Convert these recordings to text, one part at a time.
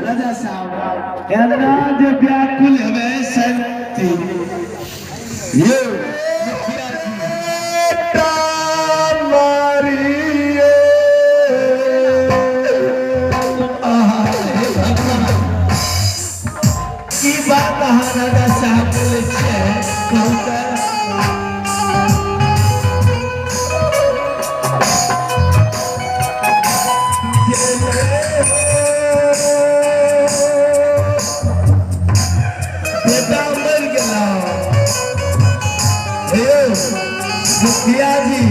राजा साहब, एना जे व्याकुल हेबै शांति यौ मुखिया जी। बेटा मारिए। आहा, हे भगवान, की बात अहाँ राजा साहब बोलै छियै, कहू तऽ। बेटा मरि गेला। हे मुखिया जी,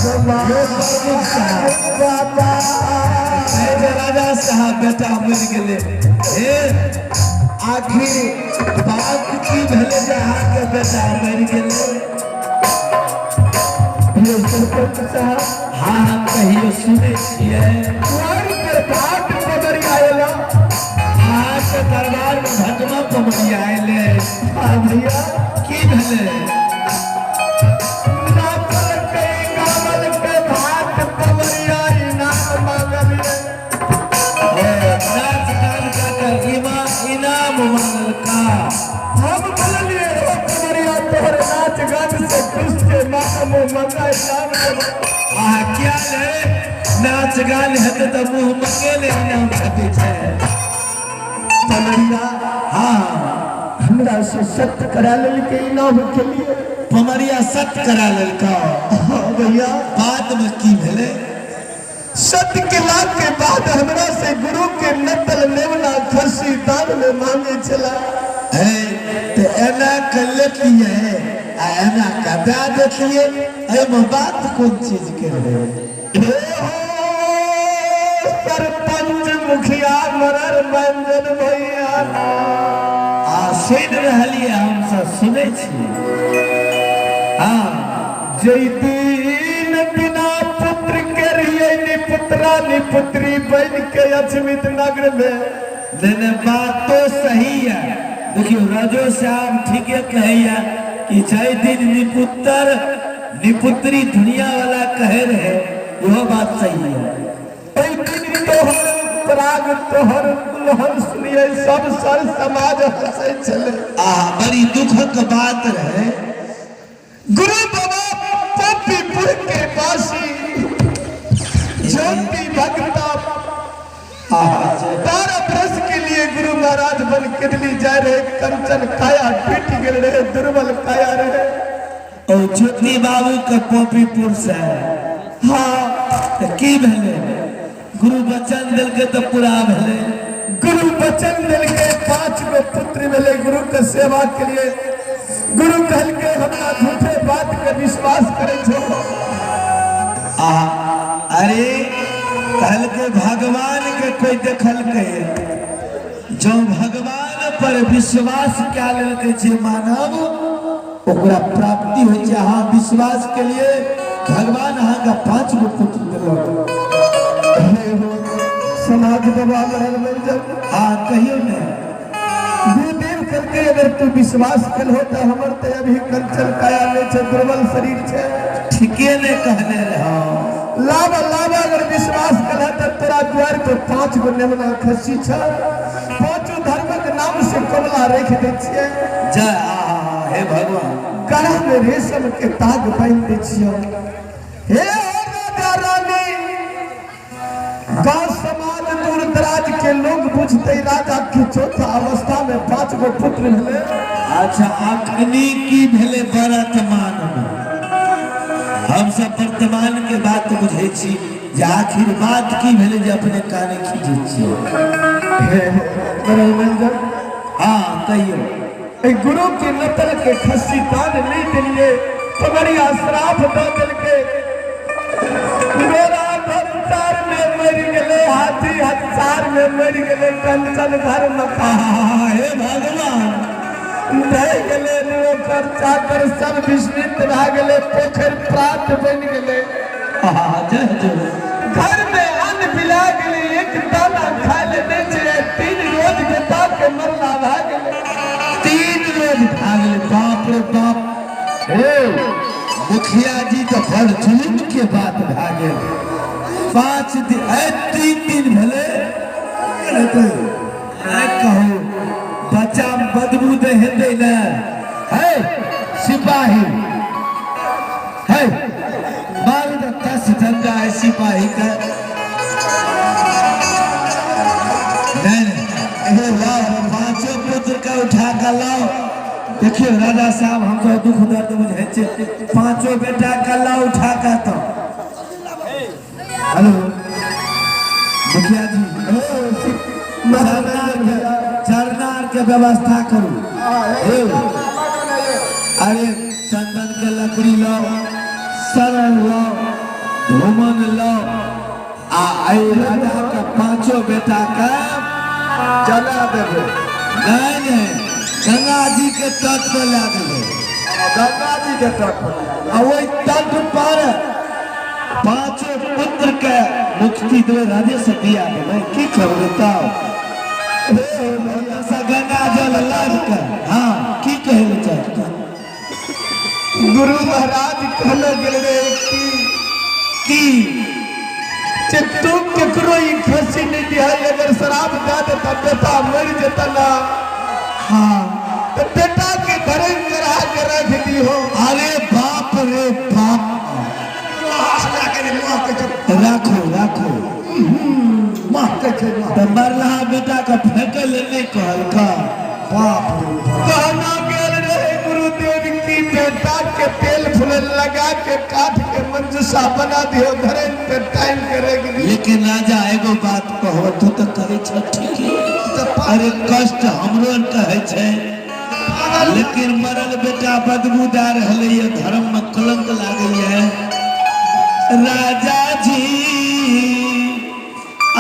यो प्रमुख साहब बाबा कहै जे राजा साहब बेटा मरि गेलै, हे आखिर बात की भेलै जे अहाँके बेटा मरि गेलै? यो सरपंच साहब। हाँ हाँ, कहियो, सुनै छियै। कुआर पर भाट पगड़ी आएला। अहाँके दरबारमे भटमा पमरिया अयलै? हाँ भैया। की भेलै? नापल के गावल के भाट पवरिया इनाम मांगलिए। ओ नाच गान कऽ के इनाम मांगलका? हम बोललिए, ओ पवरिया, तोहर नाच गान से खुश के माँ मुँह मंगा इनाम देबो। अहाँ क्या ले नाच गान हेतै तऽ मुँह मंगे ले इनाम भेटै छै। पवरिया हमरा से सत्य करा लेलकै इनाम के लिए। पमरिया सत्य करा लेलका? हाँ भैया। बादमे की भेलै? सत्य केला के बाद हमरा से गुरु के नतल नेवना खस्सी दान में मांगे छला। है तऽ एना कऽ लेतियै आ एना कऽ दए देतियै, एहिमे बात कोन चीजके रहै? हे हो सरपंच मुखिया मरर मंजन भैया। आ सुनि रहलियै, हमसब सुनै छियै, हँ। जय दिन बिना पुत्र के रहियै, निपुत्रा निपुत्री बन के अछमित नगर में। नहीं नहीं, बात तो सही है। देखियो, रजो साहब ठीके कहैया कि जय दिन निपुत्र निपुत्री दुनिया वाला कहे रहे, वह बात सही है। ओहि दिन तोहर पराग तोहर दुल्हन सुनियै, सब सर समाज हंसै छलै। आ बड़ी दुखक बात रहे। गुरु बाबा पॉपीपुर के वासी ज्योति भक्ता 12 बरस के लिए गुरु महाराज बन के जाए रहे, कंचन काया टूट गेल रहे, दुर्बल काया रहे। ओ ज्योति बाबू के पॉपीपुर से? हाँ। तऽ की भेलै? गुरु वचन देलकै तऽ पूरा भेलै? गुरु वचन देलकै, 5 गो पुत्र भेलै गुरु के सेवा के लिए। गुरु कहलकै, हमरा झूठे बात के विश्वास करै छो? आ अरे, कहलकै भगवान के कोई देखलकै? जो भगवान पर विश्वास कए लेलकै जे मानव, ओकरा प्राप्ति होइ छै। अहाँ विश्वास के लिए भगवान अहाँके 5 गो पुत्र देलक। हे हो समाज बाबा मरल मंजन। हाँ, कहियौ ने। गुरुदेव कहलकै, अगर तू विश्वास कलहो तऽ हमर तऽ अभी कंचन काया नहि छै, दुर्बल शरीर छै। ठीके ने कहने रहो। लावा लावा, अगर विश्वास कलह तऽ तोरा द्वार पर 5 गो नेमना खस्सी छ, पांचों धर्मक नाम से कमला रख दै छियै। जय आहा, हे भगवान। गला में रेशम के ताग बांधि दै छियै। हे राजा रानी, गांव समाज दूर दराज के लोग बुझते राजा के चौथा अवस्था में 5 गो पुत्र भेले। अच्छा, अखनी की भेलै वर्तमान में? हम सब वर्तमान के बात बुझै छी जे आखिर बात की भेलै जे अपने काने खींचै छियै। हे मनोरंजन। हाँ, कहियौ। ए गुरु के नतल के खस्सी दान नहीं दिलिए, पगड़िया श्राप दऽ देलकै। घोड़ा भंसार में मरि गेलै, हाथी हंसार में मरि गेलै, कंचन घर मकान। आहा, हे भगवान। ढहि गेलै, नौकर चाकर सब विस्मित भए गेलै, पोखरि प्रात बनि गेलै। आहा, जय जय। घर में अन्न बिला गेलै, एक दाना खाय ले नहि छै, 3 रोज बेटा के मरला भए गेलै। 3 रोज भए गेलै, बाप रे बाप। हे मुखिया जी, तऽ बड़ जुलुम के बात भए गेल। 5 दिन, 3 दिन भेलै हेतै। सिपाही के नहीं नहीं लाओ पांचों पुत्र के उठा के लाओ देखियो राजा साहब हम तो दुख दर्द बुझै छियै पांचों बेटा के लाओ उठा के तो हेलो मुखिया जी चरना के व्यवस्था करू अरे चंदन के लकड़ी लाओ शरण लाओ धूमन लाओ आ एहि राजा के पांचों बेटा के जला देबो नहीं नहीं गंगा जी के तट पर ला देबै गंगा जी के तट पर आ ओहि तट पर पांचों पुत्र के मुक्ति देबै राजे से दिया देबै की करबै तब से गंगा जल लाद के हाँ की कहै लए चाहै गुरु महाराज कहले गेल रहे कि की जे तू केकरो ई खसी नहीं दिया अगर शराब दे देता बेटा मर जेता ना हाँ तो बेटा के धर्म चढ़ा के रख दी हो अरे बाप रे बाप राखो राखो तो मरलहा बेटा के फेंके ले नहीं कहलका बाप रे कहना गेल रहे गुरुदेव की बेटा के तेल फूल लगा के काट के मंजूषा बना दियो धरन पे टाइम के रख दी लेकिन राजा एगो बात कहो तू तो करे छ ठीक अरे कष्ट हमरो कहै छै लेकिन मरल बेटा बदबूदार हले ये धर्म में कलंक लागे है राजा जी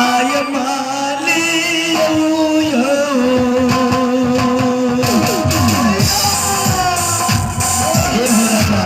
आय माली यो। हे राजा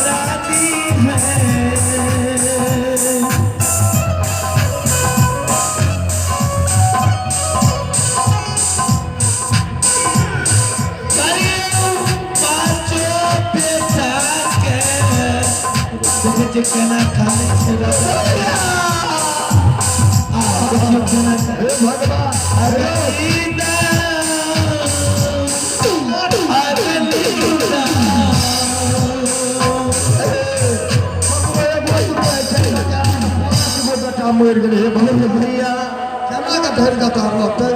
रानी है देखै छियै केना खानै छै राजा। आ, देखियौ केना हे भगवान अरे बेटा मरि गेलै हे भगवान भैया केना के धरि देता रहतै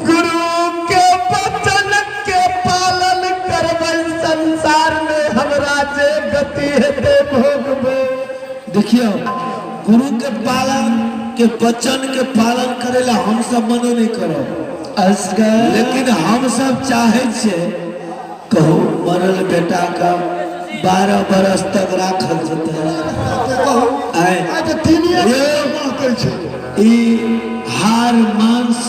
गुरु के वचन के पालन करबै संसार में हमरा जे गति हेतै भोगबै देखियौ गुरु के पालन के वचन के पालन करे ला हम सब मनो नहीं करब लेकिन हम सब चाहे छियै कहू मरल बेटा का 12 बरस तक राखल जेतै कहू आय आइ तऽ तीनिए ये महकै छै ई हार मांस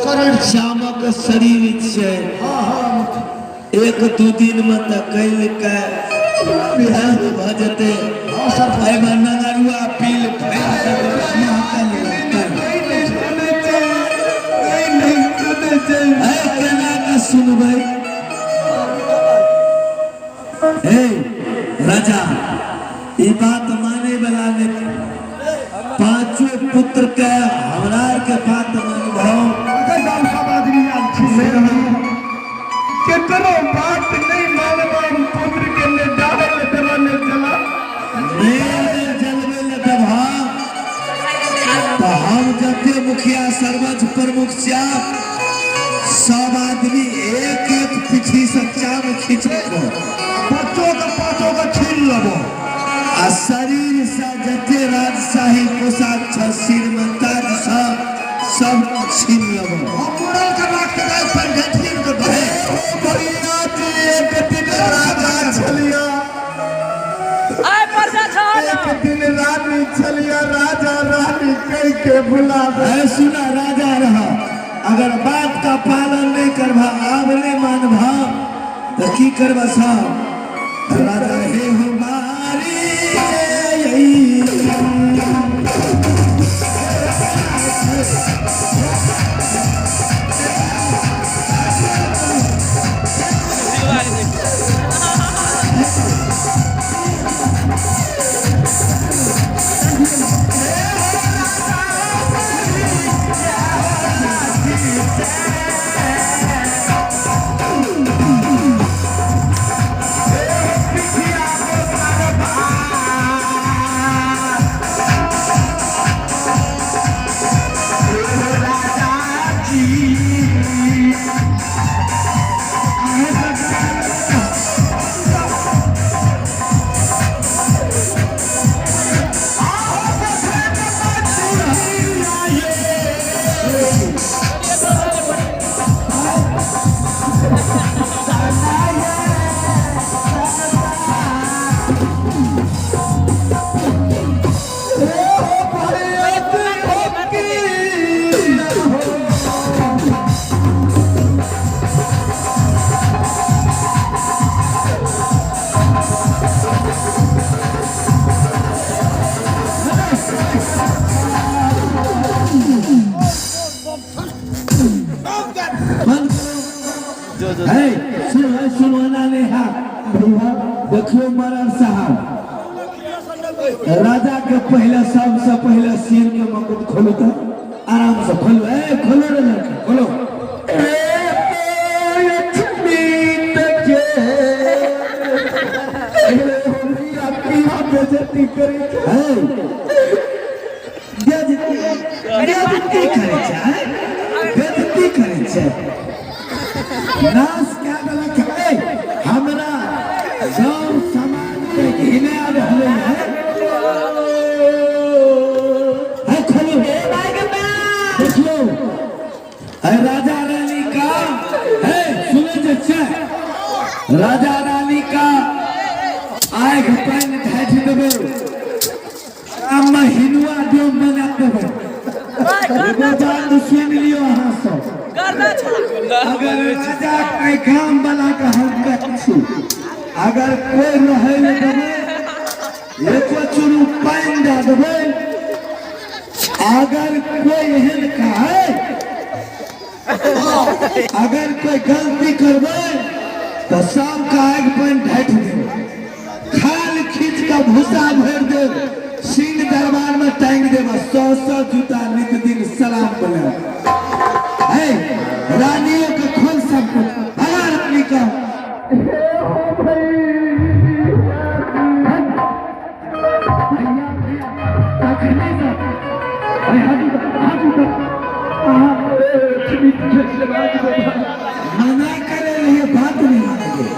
शरीर श्यामक शरीर छै हँ हँ एक दू दिन में तऽ कैल के बिहान भऽ जेतै एहिमे नंगरुआ पील फैल जेतै महकल लगतै। ऐ केना के सुनबै हे राजा ई बात माने वाला ने पांचों पुत्र के हमरा के बात मानबो केकरो बात नहीं मानबो हम पुत्र के ने डाले ले देवा ने चला नहीं जलवे ले देबह तो हम जते मुखिया सरपंच प्रमुख छिया सब आदमी एक एक पीठी से चाम खींच के बच्चों के पाँचों के छीन लेबो आ शरीर से जते राजशाही पोशाक छ सिर में ताज छ सब छीन लेबो हम मुरल के राख के गाय पर छीन के दे भैया जी एक दिन राजा छलिया आय परसा छह एक दिन रानी छलिया राजा रानी कह के बुलावे ऐ सुना राजा रहा अगर बात का पालन नहीं करबा, आब नहीं मानबा तो की करबा सब? राजा हे हमारी। बंद करो। है सुनो, है सुनो ना नेहा, देखियो मरर साहब, राजा के पहले, सबसे पहले सिर के मुकुट खोलो तो आराम से खोलो। ए खोलो रे लड़का, खोलो। लक्ष्मी के बेइज्जती करै छै। है बेइज्जती, बेइज्जती करै छै, हैं? बेइज्जती करै छै, नाश कए देलक। ए हमरा गाँव समाज के घिना रहलै है। है खोलो, देखियो है राजा रानी का है। सुने जे छै, राजा रानी का आँखि पानि ढाठि देबै आ महीनुआ देव बना देबै। एगो बात सुनि लियौ अहाँ सब, अगर राजा के गाम वाला के हम कहै छी, अगर कोइ रहै लए देबै, एको चुरू पानि दए देबै, अगर कोइ एहन कहै, अगर कोई गलती करबै तऽ सबके आगि पानि ढाठि देबै, खाल खींच कऽ भूसा भरि देब, सिंह दरबार में टांगि देब, सौ सौ जूता नित दिन सलाम बोले। है रानियों के खोल सब कुछ, भगा रानी का। भैया भैया, तखने से मना करे रहिए, बात नहीं मानेंगे।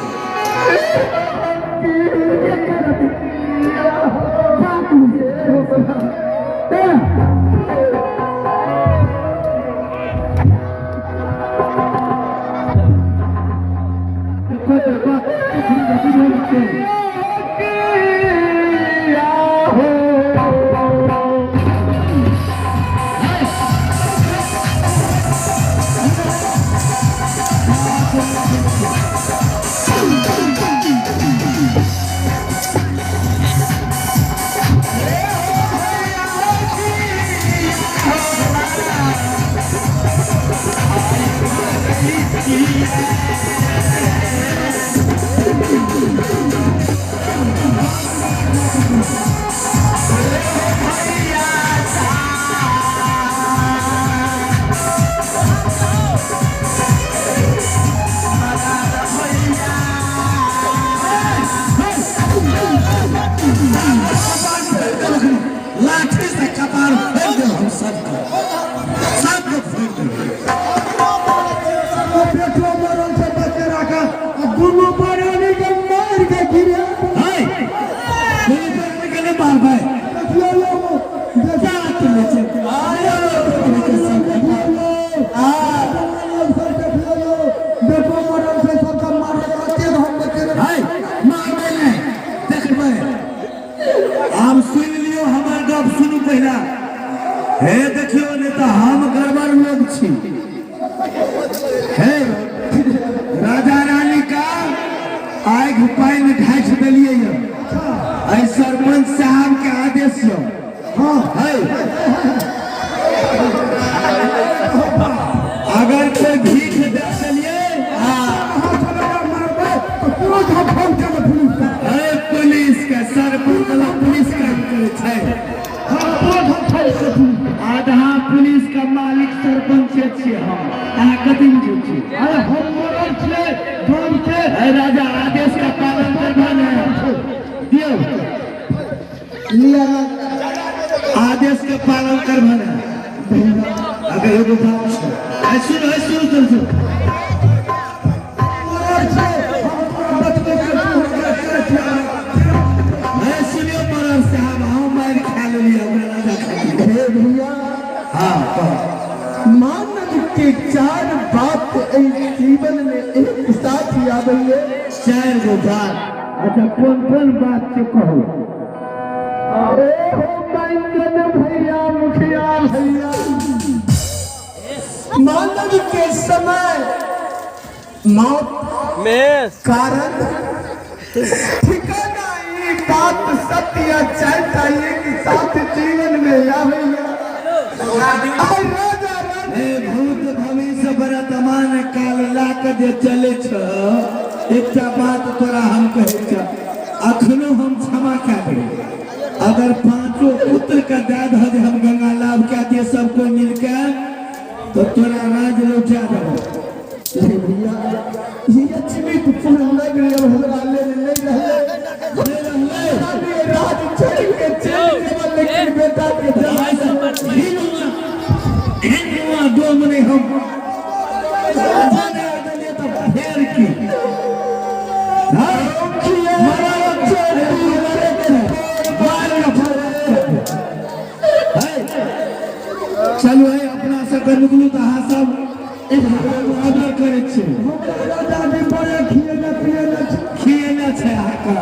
लाठी से कपार फोड़ देब हम सबके, सबके फोड़ देब। बेटो मरल छै बचेरा के, आ दुनू प्राणी के मार के गिरे। है दुनू प्राणी के नहि मारबै। देखियौ यौ, जात ले छै आयो आ देखियौ, बेटो मरल छै, सबके मारे कते हम बचेरा। है मारबै नहि, देखबै। आब सुनि लियौ, हमर गप सुनू पहिला। हे देखियौ, नहि तऽ हम गड़बड़ लोग छी। हे राजा रानी का आगि पानि ढाठि देलियै यऽ एहि सरपंच साहब के आदेश यऽ हाँ है अगर कोई भीख दे देलियै अरे पुलिस के सरपंच वाला पुलिस काम करै छै आधा पुलिस का मालिक सरपंच छियै हम अहाँ कथी बुझै छियै अरे हम मरल छियै गाम के अरे राजा आदेश का पालन करबा ने दियौ लिया आदेश के पालन करबा ने अगर एगो बात छै ऐ सुन ऐ सुन सुन सुन मरल छियै हम तोरा बचबै के ऐ सुनियो मरल साहब हम मारि खा लेलियै हमरा राजा खातिर हे भैया हाँ कह मानव के चार बात एहि जीवन में एक साथ आबैये चारि गो बात अच्छा कोन कोन बात छै कहू ए हो बैंगन भैया मुखिया भैया मानव के समय मौत कारण ठिकाना ई बात सत्य या चाहता एक साथ जीवन में आबैया आइ राजा रानी हे भूत भविष्य वर्तमान काल ला के जे चले छ एकटा बात तोरा हम कहै छ अखनो हम क्षमा कए देबै अगर पांचों पुत्र के दए दह जे हम गंगा लाभ कए दिए सब कोई मिलके तो तोरा राज लौटा देबो हे भैया ई अचमित पूर्ण नगर अब हमरा लेल नहीं रहले नहि रहलै रानी राज छोड़ के चलि गेल लेकिन बेटा के जान हिनुआ हिनुआ डोम नहि हम बना देलियै तऽ फेर की हाँ? चलू है अपना सबके निकलू तऽ अहाँ सब आदर करै छी राजा भी बड़े खिएने पिएने छै खिएने छै अहाँके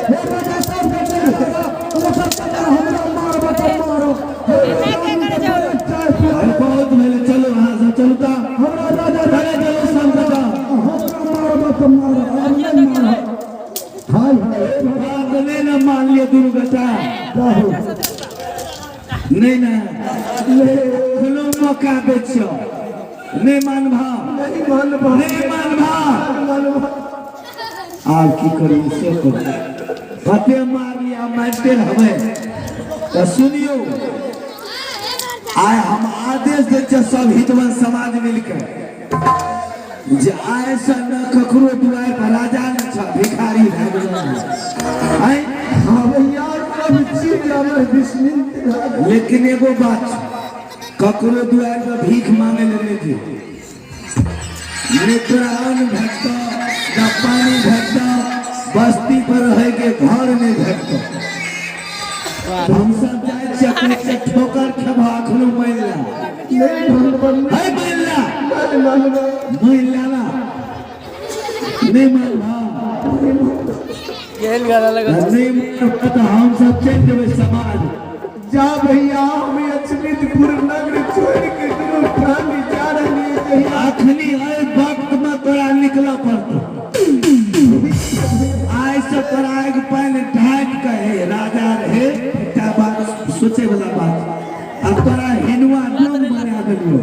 हे राजा सब के हमरा मारब तऽ मारो चाय पिया अरे बहुत भेलै चलू अहाँ सब चलू तऽ हमरा राजा अरे चलू सब गोटा हमरा मारब तऽ मारो हम नहि मारब हाय हाय बात नहि ने मानलियै दुनू गोटा नहि ने कोनो मौका दै छियौ नहि मानबह नहीं मानबा नहि मानबह मानबा आब की करू से करू कते मारलियै मारिते रहबै तऽ सुनियौ आइ हम आदेश दै छियै सब हितवन समाज मिलके जे आइ से न ककरो दुआरि पर राजा नहि छ भिखारी भए गेल आइ हाँ भैया सब चीज हमर विस्मित लेकिन एगो बात छै ककरो दुआरि पर भीख मांगे ले नहि दियौ नहि तोरा अन्न भेटतौ न पानी भेटतौ बस्ती पर रहै के घर नहि भेटतौ हम सब जाइ छियै अपने से ठोकर खेबह अखनो मानि ला नहीं मानबा है मानि ला नहीं मानबा मानि ला ना नहि मानबह केहन गाना लगल नहि मानबह तऽ हम सब चलि जेबै समाज जा भैया हम अचमितपुर नगर छोड़ के दुनू प्राणी जा रही है अखनी एहि वक्त में तोरा निकलऽ पड़तौ आइ से तोरा आगि पानि ढाकि के हे राजा रहे एकटा बात सोचे वाला बात अब तोरा हिनुआ डोम बना देलियौ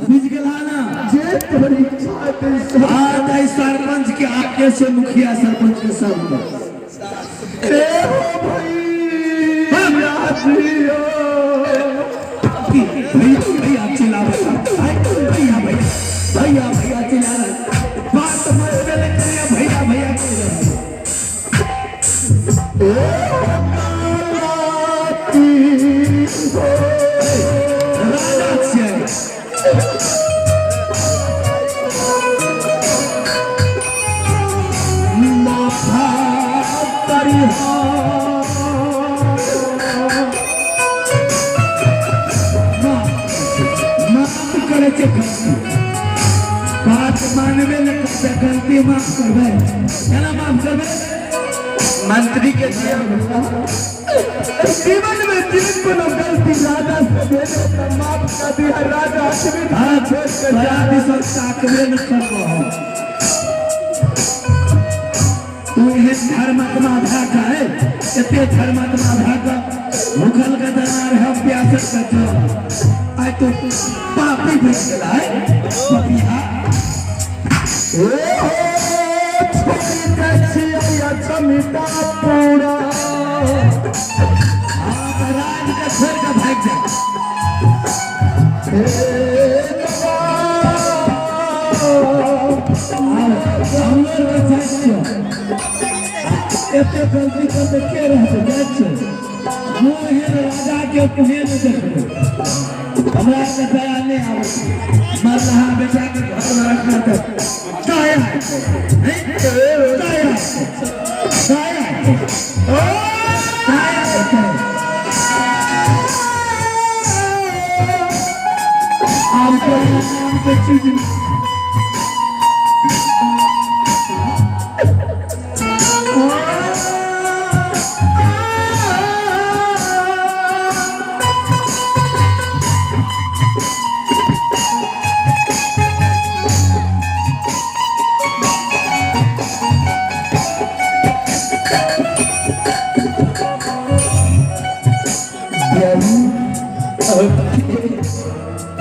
बुझि गेलह ना जे तोहर इच्छा हेतै सब हाँ तऽ एहि सरपंच के आगे से मुखिया सरपंच के सब ए हो भैया जियो की भैया भैया चिल्ला भैया भैया भैया भैया चिल्ला रहा बात मत चले करिया भैया भैया कह रहा राजा छियै माथा करिहा माफ करै छै गलती बात मानबे ने करतै गलती माफ करबै केना माफ करबै मंत्री के दिया जीवन में जे कोनो गलती राजा से भेल तऽ माफ कऽ दिह राजा। हाँ, छोड़ के तोरा दिसन ताकबे न करबो हम। तू एहन धर्मात्मा भए कऽ है, एते धर्मात्मा भए कऽ भूखल के दरबार है, प्यासल के जल, आइ तू पापी बनि गेला है, पपिहा। ए हो छोड़ी जाइ छियै अछमिता पूरा। हाँ, तऽ राज के छोड़ि कऽ भागि जा। हे बाबा। हमरो के जाइ छियौ, एते गलती करते के रहतै? जाइ छियौ, मुँह एहन राजा के मुँहे नहि देखबै। हमरा के दया नहि आबै छै। मरलहा बेटा के घरमे रखना तऽ दया हेतै, हैं? दया हेतै, दया हेतै, दया हेतै। आब कोई नामके चीज नहि।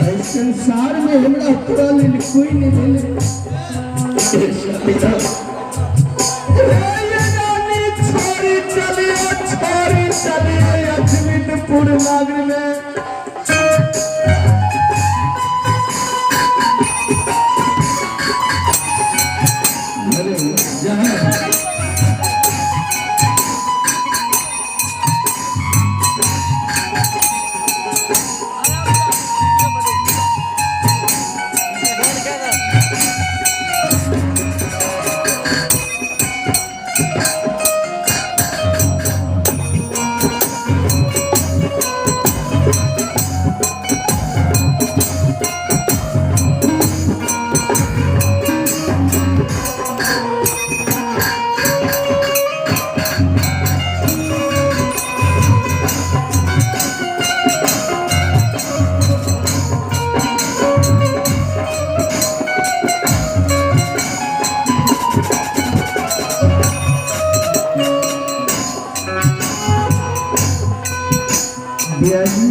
एहि संसार में हमरा तोरा लेल कोई नहीं भेलै। रानी, छोड़ी चलियो, छोड़ी चलियो अछमितपुर नगर में। अरे जहाँ बियाजी।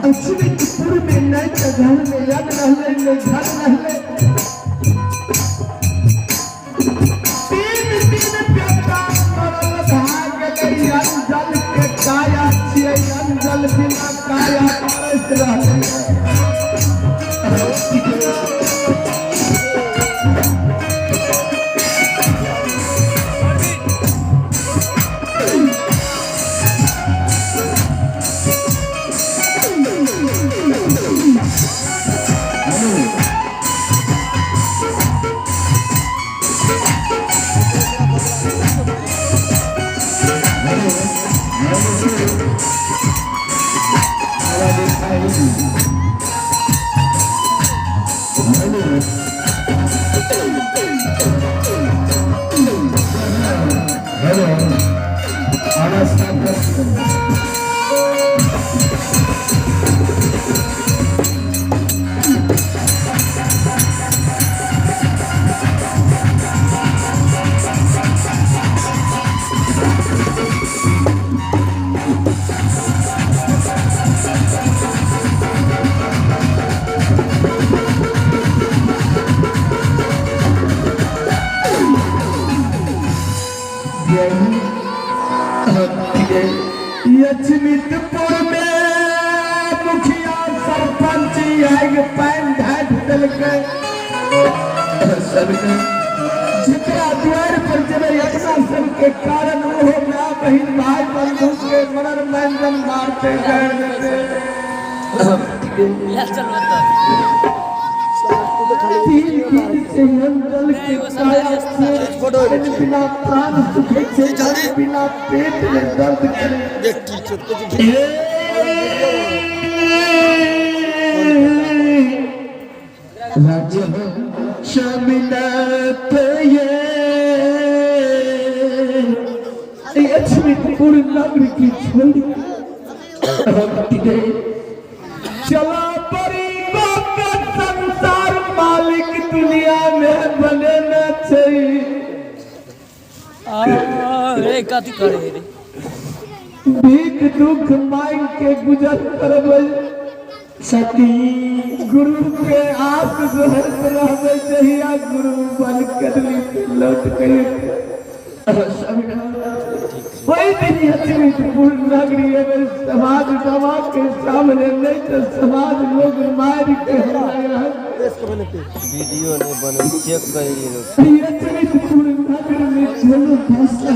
अश्वितपुर में नहीं तऽ घर में यज्ञ रहलै, नहि घर रहलै। 3 दिन बेटा मरल भए गेलै। अंजल के काया छियै, अंजल बिना काया तरस रहलै। हेलो, आवाज साफ कर। लक्ष्मीपुर में मुखिया सरपंच आगि पानि ढाकि देलकै सबके। जेकरा दुआरि पर जेबै, अपना सबके कारण ओहो माय बहिन भाई बंधु के मरण मांजन मारते गाड़ि देते। 3 दिन से अंजल के काया से पानि बिना प्राण सुखै छै, जल बिना पेट में दर्द करे। राजा शमिलत ये। लक्ष्मीपुर नगर की छोड़ी चला परी के संसार मालिक दुनिया में बने न चाहिए। रे, कथी करे रे? भीख दुख मांग के गुजर करबै। सती। गुरु के आस रहत रहबै, जहिया गुरु बन करली लौट के ओहि दिन लक्ष्मीपुर नगरी एबै समाज बाबा के सामने, नहीं तो समाज लोग मार के हमरा वीडियो नहीं बने, चेक करिए लोग। लक्ष्मीपुर नगर में चलो, पैसा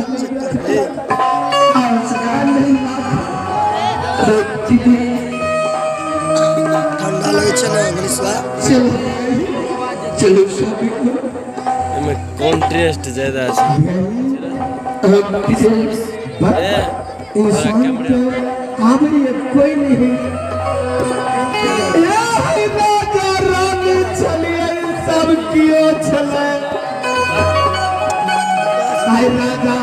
नहीं। ठंडा लगै छै ने मनीषवा? चलो चलो सभी को। एहिमे कॉन्ट्रेस्ट ज्यादा छै। ए। इंसान के काबिल कोई नहीं। ए राजा रानी चलिए, सब कियो छले। आइ राजा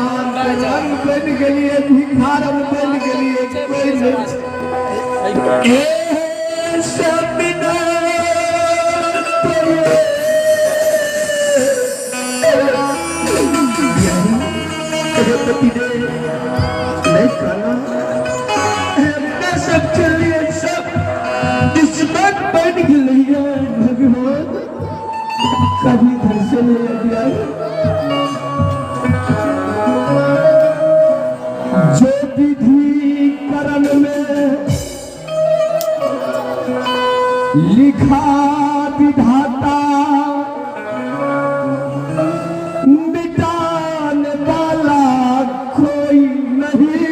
रंग बन गेलिए, भिखारन बन गेलिए, कोई नहीं। ए सब नहीं कहना, अपना सब चलिए, सब दुश्मन बन गए। भगवान कभी इधर से नहीं गया। जो विधि करण में लिखा विधाता, मिटाने वाला कोई नहीं।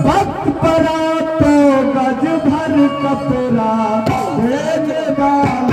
वक्त पड़ा तो गज भर कपड़ा देने वाला।